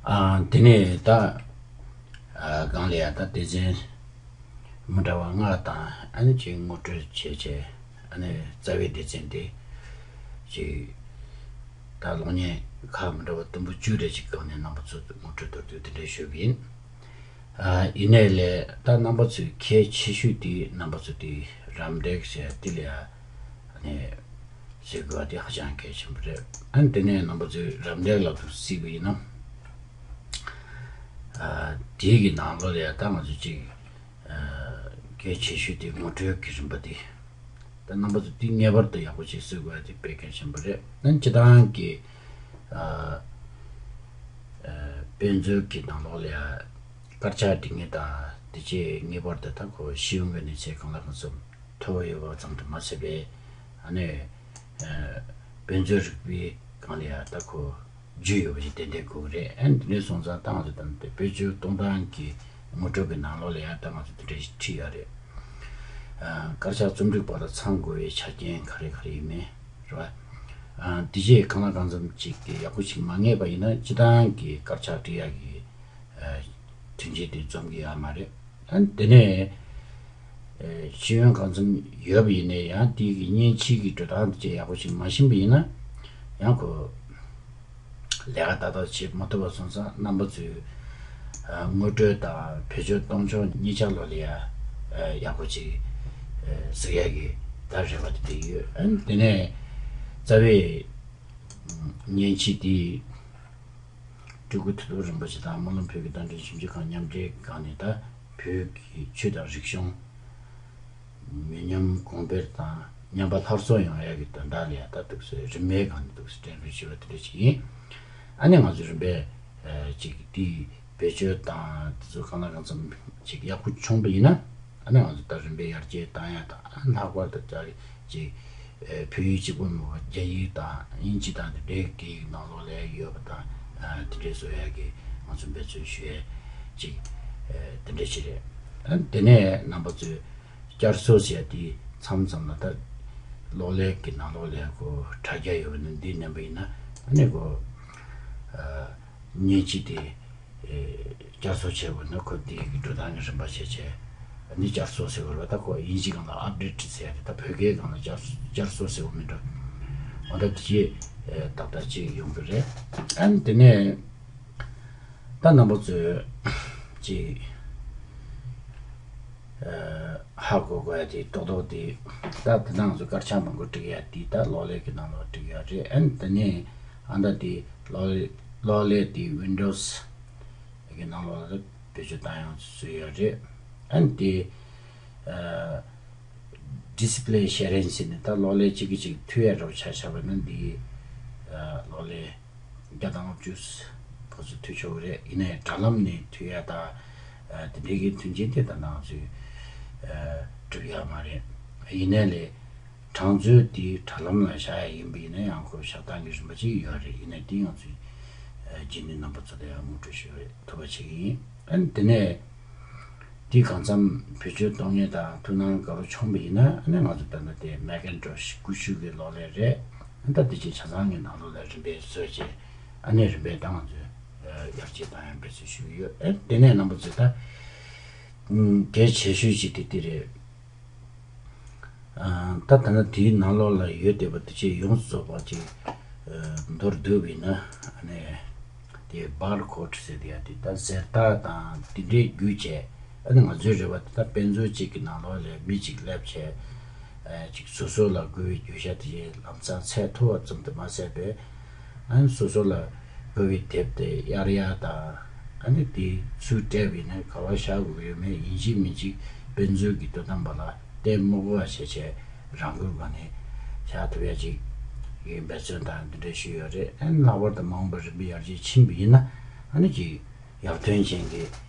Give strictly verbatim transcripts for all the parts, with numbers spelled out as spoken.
ཨ། དེ་ནས་ད་ཨ་གང་ལ་ཡ་ད་སྡེ་ཚན་མི་འདྲ་བ་ལྔ་དང་ཨ་ནི་ཅིག་ངོ་སྤྲོད་བྱས་བྱས། ཨ་ནི་རྩ་བའི་སྡེ་ཚན་དེ་ཅིག་ད་གློག་བརྙན་ཁག་མི་འདྲ་བ་དུམ་བུ་བཅུ་རེ་ཅིག་བཀང་ནས་རྣམ་པ་ཚོ་ངོ་སྤྲོད་མདོར་བསྡུས་དེ་འདྲ་ཞུས་པ་ཡིན། ཨ། ཡིན་ནའི་ལས་ད་རྣམ་པ་ཚོས་གལ་ཆེ་ཤོས་དེ་རྣམ་པ་ཚོ་དེ་རམ་འདེགས་ཟེར་དེ་ལ་ཡ་ཨ་ནི་ཟེར་དགོས་པ་དེ་ཧ་ཅང་གལ་ཆེན་པོ་རེད། ཨ་ནི་དེ་ནས་རྣམ་པ་ཚོས་རམ་འདེགས་ལབ་དུས་གཟིགས་པ་ཡིན་ན། ཨ། དེའི་གི་ནང་ལོགས་ལ་ཡ་ད་ང་ཚོ་གཅིག་ཨ། གལ་ཆེ་ཤོས་དེ་ངོ་སྤྲོད་ཀྱི་རིམ་པ་དེ། ད་རྣམ་པ་ཚོ་དེ་ངེས་པར་དུ་ཡག་པོ་ཅིག་གཟིགས་དགོས་ཡ་དེ་དཔེ་གལ་ཆེན་པོ་རེད། ཨ་ནི་སྤྱི་བཏང་གི་ཨ། ཨ། དཔེ་མཛོད་ཀྱི་ནང་ལོགས་ལ་ཡ་དཀར་ཆག་སྒྲིག་མཁན་དང་དེ་རྗེས་ངེས་པར་དུ་ད་ཁོ་ཤེས་ཡོན་གྱི་གནས་ཚད་གང་ལ་གང་འཚམ་མཐོ་བོ་ཡོད་པ་ཙམ་དུ་མ་ཟད་པའི་ཨ་ནི་ཨ། དཔེ་མཛོད་རིག་པའི་སྒང་ལ་ཡ་ད་ཁོ་རྒྱུས་ཡོད་པ་ཞིག་ཏན་ཏན་དགོས་ཀྱི་རེད། ཨ་ནི་དེ་འདྲ་སོང་ཙང་ད་ང་ཚོ་ད་ལྟ་དཔེ་མཛོད་གཏོང་སྟངས་ཀྱི་ངོ་སྤྲོད་ཀྱི་ནང་ལོགས་ལ་ཡ་ད་ང་ཚོ་དེ་འདྲ་ཞིག་བྲིས་ཡོད་རེད། ཨ། དཀར་ཆག་རྩོམ་སྒྲིག་པ་ལ་ཚང་དགོས་པའི་ཆ་རྐྱེན་ག་རེ་ག་རེ་ཡིན་མིན་རེད་བ། ཨ། དེ་རྗེས་གང་ལ་གང་འཚམ་ཅིག་གི་ཡག་པོ་ཞིག་མ་ངེས་པ་ཡིན་ན་སྤྱི་བཏང་གི་དཀར་ཆག་འབྲི་ཡག་གི་ཨ། མཐུན་རྐྱེན་དེ་འཛོམས་ཀྱི་ཡོད་མ་རེད། ཨ། དེ་ནས་ཨ། ཤེས་ཡོན་གང་འཚམ་ཡོད་པ་ཡིན་ནའི་ཡང་དེ་གི་མཉེན་ཆས་ཀྱི་འགྲོ་སྟངས་དེ་ཅིག་ཡག་པོ་ཞིག་མ་ཤེས་པ་ཡིན་ན་ཡང་ཁོ་ལས་ཀ་ཏག་ཏག་བྱེད་མ་ཐུབ་པ་སོང་ཙང་རྣམ་པ་ཚོས་ཨ། ངོ་སྤྲོད་དང་བེད་སྤྱོད་གཏོང་ཕྱོགས་གཉིས་ཆ་ལོགས་ལ་ཡ་ཨ། ཡག་པོ་ཅིག་ཨ། གཟིགས་ཡག་གི་ད་རེ་བ་དེ་འདྲ་ཡོད། ཨ། དེ་ནས་རྩ་བའི་མཉེན་ཆས་དེ་སྤྲུལ་སྐུ་མཐུ་སྟོབས་རིན་པོ་ཆེ་དང་སྨོན་ལམ་བོད་ཀྱི་རྟ་མགྲིན་ཞིབ་འཇུག་ཁང་མཉམ་འབྲེལ་སྒང་ནས་ད་བོད་ཀྱི་ཆོས་དང་རིག་གཞུང་མི་ཉམས་གོང་འཕེལ་དང་ཉམས་པ་སླར་གསོ་ཡོང་ཡག་གི་དོན་དག་ལ་ཡ་ད་འདུག་སེ་རིན་མེད་སྒང་ནས་འདུག་སེ་སྤྲན་འབུལ་ཞུས་པ་དེ་འདྲ་ཞིག་ཡིན། ཨ་ནི་ང་ཚོ་རིམ་པས་ཨ། ཅིག་དེའི་བེད་སྤྱོད་དང་དེ་ཚོ་གང་ལ་གང་འཚམ་ཅིག་ཡག་པོ་བྱུང་བ་ཡིན་ན། ཨ་ནི་ང་ཚོ་ད་རིམ་པས་ཡར་རྒྱས་བཏང་ཡག་དང་། ཨ། ལྷག་པར་དུ་ད་ཅིག་ཨ། བོད་ཡིག་གཅིག་པོ་མིན་པ་རྒྱ་ཡིག་དང་དབྱིན་ཇི་དང་དེ་འདྲའི་སྐད་ཡིག་ནང་ལོགས་ལ་ཡོད་པ་དང་། ཨ། དེ་འདྲའི་བཟོ་ཡག་གི་ང་ཚོ་འབད་བརྩོན་ཞུ་ཡག་ཅིག་ཨ། དེ་འདྲ་ཞིག་རེད། ཨ། དེ་ནས་རྣམ་པ་ཚོས་བསྐྱར་གསོ་བྱས་དེ་མཚམས་མཚམས་ལ་ད་གློག་ཀླད་ཀྱི་ནང་ལོགས་ལ་ཁོ་དྲ་རྒྱ་ཡོད་པ་ནི་འདི་མནན་པ་ཡིན་ན། ཨ་ནི་ཁོ་ཨ། མཉེན་ཆས་དེ་ཨེ། བསྐྱར་གསོ་བྱས་པ་ན་ཁོ་དེ་གི་འགྲོ་སྟངས་ཀྱི་རིམ་པ་བྱས་བྱས། ཨ་ནི་བསྐྱར་གསོ་ཟེར་བ་རེད་པ། ད་ཁོ་དབྱིན་ཇི་སྒང་ལ་ཨབ་ཌེ་ཊི་ཟེར་ཡ་རེད། ད་བོད་སྐད་སྒང་ལ་བསྐྱར་བསྐྱར་གསོ་ཟེར་བ་མིན་འགྲོ། འོ་ད་དེ་ཨེ། ཏག་ཏག་ཅིག་ཡོང་གི་རེད། ཨ་ནི་དེ་ནས་ད་རྣམ་པ་ཚོས་ཅིག་ཨ། ཧ་གོ་དགོས་ཡ་དེ་ཏོག་ཏོག་དེ། ད་དེ་ནང་ཚོ་དཀར་ཆག་མང་པོ་བྲིས་ཡ་དེ་ད་གློག་ཀླད་ཀྱི་ནང་ལོགས་བྲིས་ཡ་རེད། ཨ་ནི་དེ་ནས་ཨ་ད་དེ་གློག་ཀླད་གློག་ཀླད་དེ་ཝིན་ཌོ་སི་གི་ནང་ལོགས་ལ་བེད་སྤྱོད་བཏང་ཡོང་བཟོས་ཡོད་རེད། ཨ་ནི་དེ་ཨ། ཌི་སི་པི་ལེ་ཤེ་རིང་ཟེར་ནས་ད་གློག་ཀླད་གཅིག་གིས་གཅིག་མཐུད་ཡ་འདྲ་བོ་ཆ་བཞག་པ་ན་འདི་ཨ། གློག་ཀླད་བརྒྱ་དང་ལྔ་བཅུ་ཕོ་ཚོ་མཐུད་ཆོག་གི་རེད། ཡིན་ནའི་དྲ་ལམ་ནས་མཐུད་ཡ་ད་ཨ། དེ་འདྲའི་གི་མཐུན་རྐྱེན་དེ་ད་ནང་ཚོས་ཨ། སྒྲུབ་ཡ་མ་རེད། ཡིན་ནའི་ལས་གྲངས་མཛོད་དེ་དྲ་ལམ་ལ་བཞག་ཡ་ཡིན་པ་ཡིན་ན་ཡང་ཁོ་བཞག་སྟངས་ཀྱི་རིམ་པ་ཅིག་ཡོད་རེད། ཡིན་ནའི་དེ་ང་ཚོས་ཨ། རྗེས་ནས་རྣམ་པ་ཚོ་ལ་ཡང་ངོ་སྤྲོད་ཞུ་ཐུབ་པ་བྱེད་ཀྱི་ཡིན། ཨ་ནི་དེ་ནས་དེ་གང་འཚམ་བེད་སྤྱོད་གཏོང་མཁན་དང་ཐུགས་སྣང་དགའ་པོ་བྱུང་བ་ཡིན་ན། ཨ་ནི་ང་ཚོ་ད་ལྟ་དེ་མེ་ཀིན་ཊོཤ་ཀུ་ཤུ་གི་གློག་ཀླད་རེད། ཨ་ནི་ད་དེ་ཅིག་ཆ་ཚང་གི་ནང་ལོགས་ལ་རིམ་པས་བཟོས་བྱས། ཨ་ནི་རིམ་པས་ད་ང་ཚོས་ཨ། ཡར་རྒྱས་བཏང་ཡག་འབད་བརྩོན་ཞུ་གི་ཡོད། ཨ་ནི་དེ་ནས་རྣམ་པ་ཚོས་ད་ཨུམ། གལ་ཆེ་ཤོས་ཅིག་དེ་དེ་རེད། ཨ། ད་ད་ནི་དེའི་ནང་ལོགས་ལ་ཡོད་བསྡད་པ་དེ་ཅིག་ཡོངས་སུ་རྫོགས་པ་ཅིག་ཨ། མདོར་བསྡུས་པ་ཡིན་ན། ཨ་ནི་དེ་བར་ཀོཌ་ཟེར་དེ་ཡ་དེ་ད་ཟེར་རྟགས་དང་དེ་འདྲའི་བརྒྱུད་བྱས། ཨ་ནི་ང་ཚོའི་རེ་བ་དེ་ད་དཔེ་མཛོད་ཅིག་གི་ནང་ལོགས་ལ་མི་ཅིག་སླེབས་བྱས། ཨ། ཅིག་སོ་སོ་ལ་དགོས་པའི་རྒྱུ་ཆ་དེ་ལམ་སང་འཚོལ་ཐུབ་པ་ཙམ་དུ་མ་ཟད་པའི། ཨ་ནི་སོ་སོ་ལ་དགོས་པའི་དེབ་དེ་གཡར་ཡ་དང་། ཨ་ནི་དེ་ཚུར་སྤྲད་པ་ཡིན་ན་ག་པར་བཞག་དགོས་ཡོད་མེད་ཡིན་གཅིག་མིན་གཅིག་དཔེ་མཛོད་ཀྱི་དོ་དམ་པ་ལ་བརྟེན་མི་དགོས་པ་བྱས་བྱས་རང་འགུལ་སྒང་ནས་བཞག་ཐུབ་ཡ་ཅིག་གི་འབད་བརྩོན་དང་འདི་འདྲ་ཞུས་ཡོད་རེད། ཨ་ནི་ལྷག་པར་དུ་མ་འོངས་པར་རིམ་པས་ཡར་རྒྱས་ཕྱིན་པ་ཡིན་ན། ཨ་ནི་ཅིག་ཡར་ཐོན་ཅན་གྱི་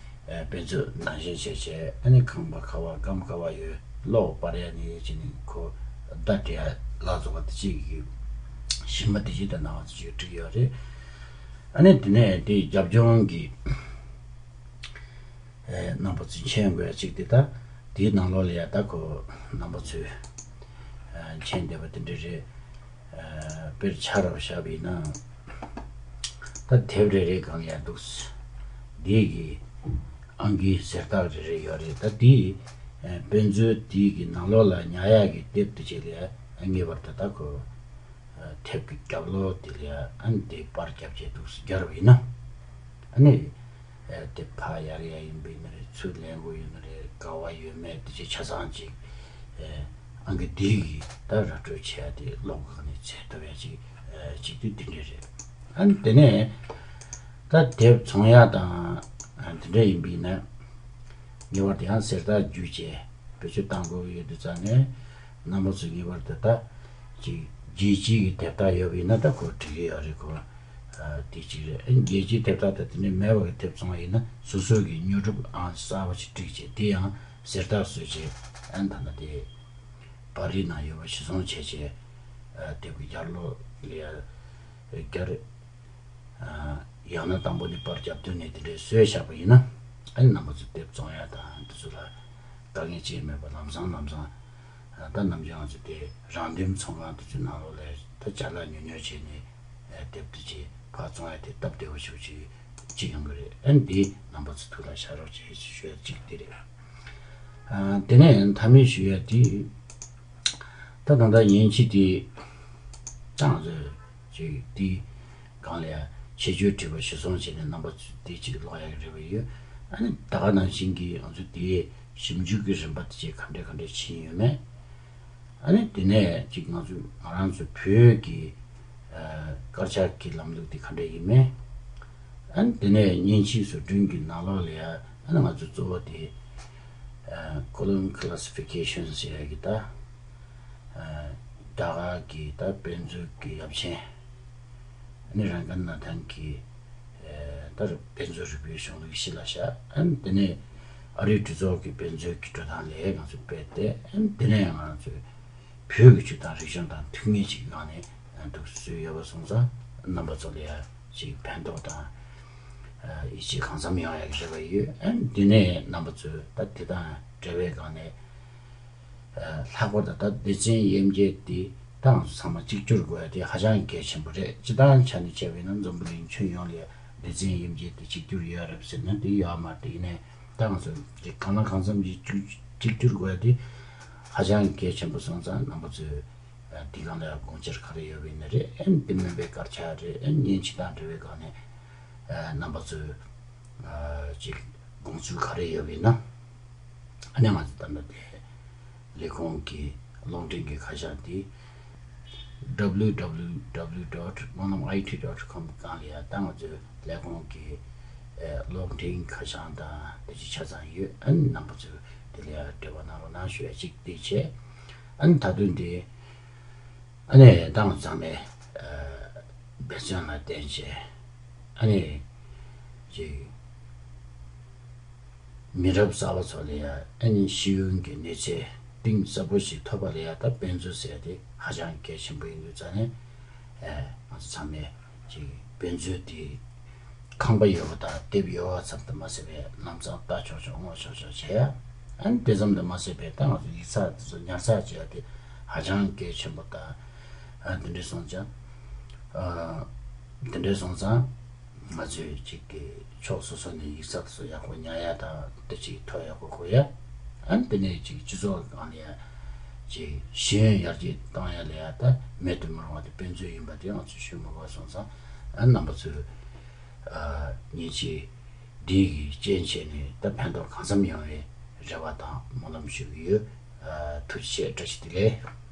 ཨ། དཔེ་མཛོད་ནང་བཞིན་བྱས་བྱས། ཨ་ནི་ཁང་པ་ག་པར་སྒམ་ག་པར་ཡོད། གློག་སྤར་ཡ་ནས་བྱས་ནས་ཁོ་བརྡ་སྤྲད་ཡ་ལ་སོགས་པ་དེ་ཅིག་གི་གཞི་མ་དེ་ཅིག་དང་སྣང་བ་དེ་ཅིག་བསྒྲིགས་ཡོད་རེད། ཨ་ནི་དེ་ནས་དེ་རྒྱབ་ལྗོངས་ཀྱི་ཨ། རྣམ་པ་ཚོས་མཁྱེན་དགོས་ཡ་ཅིག་དེ་ད་དེའི་ནང་ལོགས་ལ་ཡ་ད་ཁོ་རྣམ་པ་ཚོས་ཨ། མཁྱེན་བསྡད་པ་དེ་འདྲ་རེད། ཨ། དཔེར་ཆ་ར་བཞག་པ་ཡིན་ན། ད་དེབ་རེ་རེ་སྒང་ཡ་འདུག་འདི་གི་ཨང་ཀི་གསེར་རྟགས་རེ་རེ་ཡོད་རེད། ད་དེ་དཔེ་མཛོད་དེ་གི་ནང་ལོགས་ལ་ཉར་ཡག་གི་དེབ་དེ་ཅིག་ལ་ངེས་པར་དུ་ད་ཁོ་དེབ་ཀྱི་རྒྱབ་ལོགས་དེ་ལ་ཨ་ནི་དེ་པར་རྒྱབ་བྱས་འདུག་སྦྱར་བ་ཡིན་ན། ཨ་ནི་དེ་ཕར་ཡར་ཡ་ཡིན་པ་ཡིན་ན་རེད། ཚུར་ལེན་དགོས་ཡོད་ན་རེད། ག་བ་ཡོད་མེད་དེ་ཅིག་ཆ་ཚང་ཅིག་ཨང་ཀི་འདི་གི་ད་ར་སྤྲོད་བྱས་ཏེ་ཀློག་གི་ནས་བཙལ་ཐུབ་ཡ་ཅིག་ཅིག་དེ་འདི་འདྲ་རེད། ཨ་ནི་དེ་ནས་ད་དེབ་ཚོང་ཡ་དང་དེ་འདྲ་ཡིན་པ་ཡིན་ན་ངེས་པར་དུ་ཡང་གསེར་རྟགས་བརྒྱུད་བྱས་བེད་སྤྱོད་གཏང་དགོས་ཡོད་དུས་ཙང་ནས། རྣམ་པ་ཚོས་ངེས་པར་དུ་ད་ཅིག་རྒྱལ་སྤྱིའི་གི་དེབ་རྟགས་ཡོད་པ་ཡིན་ན་ད་ཁོ་འགྲིག་གི་ཡོད་རེད། ཁོ་དེ་གཅིག་རེད། ཨ་ནི་རྒྱལ་སྤྱིའི་དེབ་རྟགས་ད་དེ་ནས་མེད་པ་གི་དེབ་ཚོང་བ་ཡིན་ན་སོ་སོ་གི་ཉོ་སྒྲུབ་ཨང་གསར་པ་ཅིག་བསྒྲིགས་བྱས་དེ་ཡང་གསེར་རྟགས་བཟོས་བྱས། ཨ་ནི་ད་ལྟ་དེ་པར་རིས་ནང་ཡོད་པ་གཞིར་བཟུང་བྱས་བྱས་དེབ་ཀྱི་རྒྱབ་ལོགས་ལ་ཡ་རྒྱ་རེད། ཡང་ན་དང་པོ་ནས་པར་རྒྱབ་དོན་ནས་དེ་འདྲའི་བཟོས་བཞག་པ་ཡིན་ན། ཨ་ནི་རྣམ་པ་ཚོ་དེབ་བཙོང་ཡ་དང་དེ་ཚོ་ལ་དཀའ་ངལ་ཅི་ཡང་མེད་པར་ལམ་སང་ལམ་སང་ད་ནམ་རྒྱུན་ང་ཚོ་དེ་རང་འདེམས་ཚོང་ཁང་དེ་ཚོའི་ནང་ལོགས་ལ་ད་ཅ་ལག་ཉོ་ཉོ་བྱས་ནས་དེབ་དེ་ཅིག་ཕར་བཙོང་ཡ་དེ་སྟབས་བདེ་བོ་ཞིག་ཅིག་ཅིག་ཡོང་གི་རེད། ཨ་ནི་འདི་རྣམ་པ་ཚོ་ཐུགས་ལ་བཞག་རོགས་བྱེད་ཞེས་ཞུ་ཡ་གཅིག་དེ་རེད། ཨ་དེ་ནས་མཐའ་མའི་ཞུ་ཡ་དེ། ད་ད་ལྟ་མཉེན་ཆས་དེ་ཏང་ཟེར་ཅིག་དེ་གང་ལ་ཡ་ཆེད་སྤྱོད་བྲིས་པ་གཞིར་བཟུང་བྱས་ནས་རྣམ་པ་ཚོས་དེ་ཅིག་ཀློག་ཡག་གི་རེ་བ་ཡོད། ཨ་ནི་ད་ག་ནང་བཞིན་གྱི་ང་ཚོ་དེའི་ཞིབ་འཇུག་གི་རིམ་པ་དེ་ཅིག་ག་འདྲས་ག་འདྲས་ཕྱིན་ཡོད་མེད། ཨ་ནི་དེ་ནས་ཅིག་ང་ཚོ་ང་རང་ཚོ་བོད་ཀྱི་ཨ་དཀར་ཆག་གི་ལམ་ལུགས་དེ་ག་འདྲས་ཡིན་མེད། ཨ་ནི་དེ་ནས་མཉེན་ཆས་བཟོ་སྐྲུན་གྱི་ནང་ལོགས་ལ་ཡ་ཨ་ནི་ང་ཚོ་གཙོ་བོ་དེ་ཨ་column classification ཟེར་ཡ་གི་ད། ཨ་རྒྱ་གར་གྱི་ད་དཔེ་མཛོད་ཀྱི་ཡབ་ཆེན། ཨ་ནི་རང་ག་ན་ཐང་གི་ཨ་ད་དཔེ་མཛོད་རིག་པའི་གཞུང་ལུགས་གཞི་ལ་བཞག་ཨ་ནི་དེ་ནས་ཨ་རིའི་གྲོས་ཚོགས་ཀྱི་དཔེ་མཛོད་ཀྱི་འགྲོ་སྟངས་ལས་ང་ཚོས་སྤེལ་ཏེ། ཨ་ནི་དེ་ནས་ང་ཚོས་བོད་ཀྱི་སྤྱིར་བཏང་རིག་གཞུང་དང་ཐུན་མོང་གཅིག་སྒང་ནས་འདུག་བཟོས་ཡོད་པ་སོང་ཙང་རྣམ་པ་ཚོ་ལ་ཡ་ཅིག་ཕན་ཐོགས་དང་ཡིད་ཆེས་གང་འཚམ་ཡོང་ཡག་གི་རེ་བ་ཡོད། ཨ་ནི་དེ་ནས་རྣམ་པ་ཚོས་ད་དེ་དང་འབྲེལ་བའི་སྒང་ནས། ལྷག་པར་དུ་ད་སྡེ་ཚན་དབྱེ་འབྱེད་དེ་ཏང་ཚང་མ་གཅིག་གྱུར་དགོས་ཡ་དེ་ཧ་ཅང་གལ་ཆེན་པོ་རེད། སྤྱིར་བཏང་ཆ་ནས་བྱས་པ་ཡིན་ན་འཛམ་བུ་གླིང་ཁྱོན་ཡོངས་ལ་སྡེ་ཚན་དབྱེ་འབྱེད་དེ་གཅིག་གྱུར་ཡོད་རེད་ཟེར་ན་དེ་ཡོད་མ་རེད། ཡིན་ནའི་ཏང་ཚོ་དེ་གང་ལ་གང་འཚམ་གྱིས་གཅིག་གཅིག་གྱུར་དགོས་ཡ་དེ་ཧ་ཅང་གལ་ཆེན་པོ་སོང་ཙང་རྣམ་པ་ཚོས་དེ་སྒང་ལ་དགོངས་འཆར་ག་རེ་ཡོད་པ་ཡིན་ན་རེད། ཨ་ནི་དེ་མིན་པའི་དཀར་ཆག་རེད། ཨ་ནི་མཉེན་ཆས་དང་འབྲེལ་བའི་སྒང་ནས་རྣམ་པ་ཚོས་ཅིག་དགོངས་ཚུལ་ག་རེ་ཡོད་པ་ཡིན་ན། ཨ་ནི་ང་ཚོ་ད་ལྟ་དེ་ལས་ཁུངས་ཀྱི་གློག་འཕྲིན་གྱི་ཁ་བྱང་དེ་www dot monam it dot com སྒང་ལ་ཡ་ད་ང་ཚོའི་ལས་ཁུངས་ཀྱི་ཨེ་གློག་འཕྲིན་ཁ་བྱང་དང་དེ་ཅིག་ཆ་ཚང་ཡོད། ཨ་ནི་རྣམ་པ་ཚོས་དེ་ལ་ཡ་འབྲེལ་བ་གནང་རོགས་གནང་ཞུ་ཡ་གཅིག་དེ་བྱས། ཨ་ནི་ད་དུང་དེ་ཨ་ནི་ཏང་ཚང་མས་ཨ་འབད་བརྩོན་ལ་བརྟེན་བྱས། ཨ་ནི་ཅིག་མི་རབས་གསར་པ་ཚོ་ལ་ཡ་ཨ་ནི་ཤེས་ཡོན་གྱི་གནས་ཚད་གཏིང་ཟབ་པོ་ཞིག་ཐོབ་པ་ལ་ཡ་ད་དཔེ་མཛོད་ཟེར་ཡ་དེ་ཧ་ཅང་གལ་ཆེན་པོ་ཡིན་དུས་ཙང་ནས། ཨ་ང་ཚོ་ཚང་མས་ཅིག་དཔེ་མཛོད་དེ་ཁང་པ་ཡོད་པ་དང་དེབ་ཡོད་པ་ཙམ་དུ་མ་ཟད་པའི་ལམ་སང་ལྟ་ཆོག་ཆོག་སྔོག་ཆོག་ཆོག་བྱེད་ཡ། ཨ་ནི་དེ་ཙམ་དུ་མ་ཟད་པའི་ད་ང་ཚོ་ཡིག་ཚགས་དེ་ཚོ་ཉར་ཚགས་བྱེད་ཡ་དེ་ཧ་ཅང་གལ་ཆེན་པོ་དང་། ཨ་དེ་འདྲ་སོང་ཙང་། ཨ་དེ་འདྲ་སོང་ཙང་། ང་ཚོས་ཅིག་གི་ཕྱོགས་སོ་སོ་ནས་ཡིག་ཚགས་དེ་ཚོ་ཡག་པོ་ཉར་ཡ་དང་དེ་ཅིག་ཐོ་ཡག་པོ་དགོས་ཡ། ཨ་ནི་དེ་ནས་ཅིག་སྤྱི་ཚོགས་སྒང་ལ་ཡ། ཅིག་ཤེས་ཡོན་ཡར་རྒྱས་གཏོང་ཡ་ལ་ཡ་ད་མེད་དུ་མི་རུང་བ་དེ་དཔེ་མཛོད་ཡིན་པ་དེ་ང་ཚོས་ཤེས་མི་དགོས་སོང་ཙང་། ཨ་རྣམ་པ་ཚོས་ཨ་མཉེན་ཆས་འདི་གི་རྐྱེན་བྱས་ནས་ད་ཕན་ཐོགས་གང་འཚམ་ཡོང་བའི་རེ་བ་དང་སྨོན་ལམ་ཞུ་གི་ཡོད། ཨ་ཐུགས་རྗེ་ཆེ། བཀྲ་ཤིས་བདེ་ལེགས།